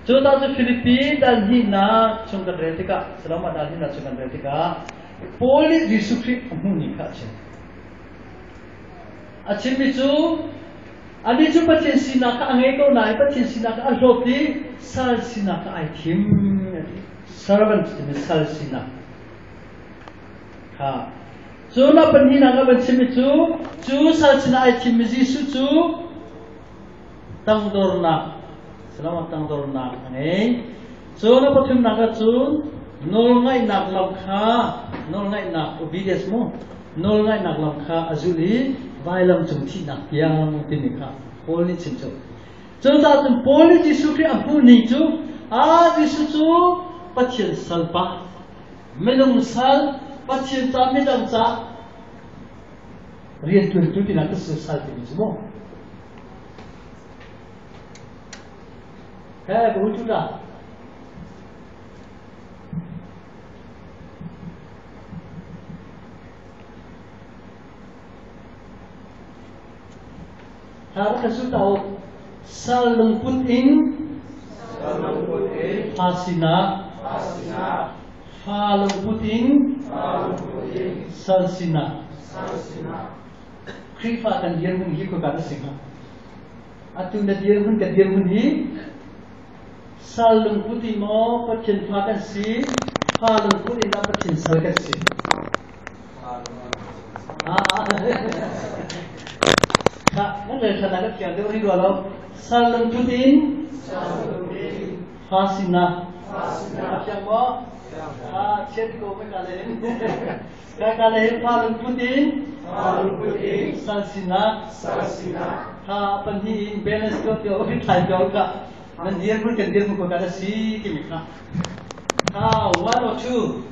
Cu ta cu Filipi dal hnihnak chung kan rel tikah Saloma dal hnihnak chung kan rel tikah Paul nih Jesuh Khrih a hmuh ni kha a chim. A chimmi cu anih cu Pathian sinak kha a ngei ko nain Pathian sinak kha a hlawt i sal sinak kha ai thim a ti. Servant timi sal sinak kha. Cu na pahnihnak a van chimmi cu cu sal sinak ai thimmi Jesuh cu tangdornak salama tangdornak a ngei. Cu na pathumnak ah cun nawlngaihnak lam kha nawlngaihnak obedience mu nawlngaihnak lam kha a zulh i vailam cung thihnak tiang timi kha Paul nih chim cu. Cucaah cun Paul nih Jesuh Khrih a hmuh ning cu a Jesuh cu Pathian salpa minung sal Pathian ca midang ca riantuantu tinak ka sal timi cu mu. He bu tu da. Har ka su tau sal lungput in fa sinak fa lungput in sal sinak Khrihfa kan dirhmun hi khoika na si hnga? Atu na dirhmun kan dirhmun hi sal lungput in maw Pathian fa kan si, fa lungput in dah Pathian sal kan si? Kan rel ṭhan ah ka thiang deuh rih rua lo. Sal lungput in fa sinak. A fiang maw? Ah, chiat ko mai ka le hin. Ka le hin fa lungput in sal sinak. Kha pahnih in balance ko tio hin thlai ko ka. Nan dirhmun kan dirhmun ko ka si timi kha. Kha one or two.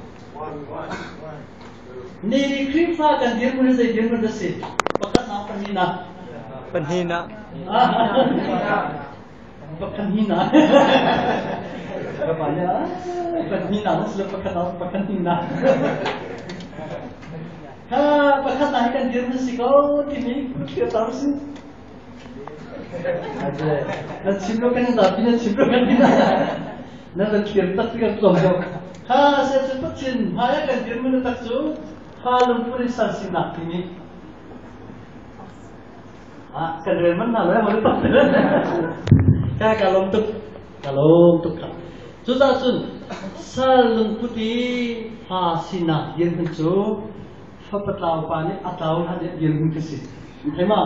Ni Khrihfa kan dirhmun hi zei dirhmun dah si? Pakhatnak, pahnihnak. Pahnihnak. Pakhatnak. Pahnihnak na si lo pakhatnak pakhatnak. Ha pakhatnak hi kan dirhmun si ko timi thlir tar si. Na chim lo kan zapi na chim lo kan na na thlir tak kan tlawm ko. Ha se cu Pathian hmai ah kan dirhmun tak cu fa lungput in sal sinak timi ah kan rel man hna lo ya mo tak ka ka lawm tuk ka lawm tuk kha cucaah cun sal lungput i fa sinak dirhmun cu fapa tlau pa nih a tlau hlan i dirhmun ka si. Thei ma?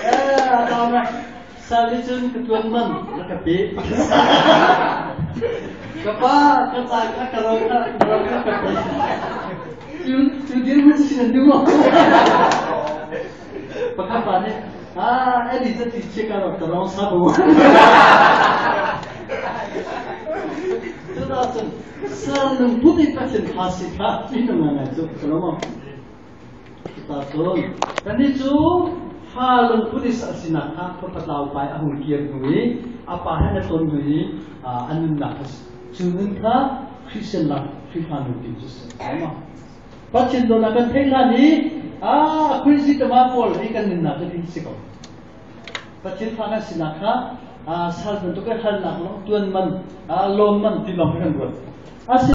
Eh, tlau na. Sal nih cun ka tuan man na ka pe. Ka pa, ka ca kha ka ro kha ka ro kha ka pe. Cu cu dirhmun si nan duh maw? Pakhat pa nih, ah, Eddie ca ti chia ka ro ka rong sa bu. Cucaah cun sal lungput in Pathian tha si kha minung ngai cu ka lo maw? Cucaah cun kannih cu fa lungput i sal sinak kha fapatlau pa i a hung kir hnu i a pa he an i ton hnu i a nunnak kha cu nun kha Christian lam Khrihfa nun ti cu si maw? Pathian dawtnak kan theih hlan i a khuaizi tama pawl hi kan nunnak cu hi si ko. Pathian fa kan sinak kha sal bantuk in halnak lawng tuan man, lawm man ti lawng kan ruat.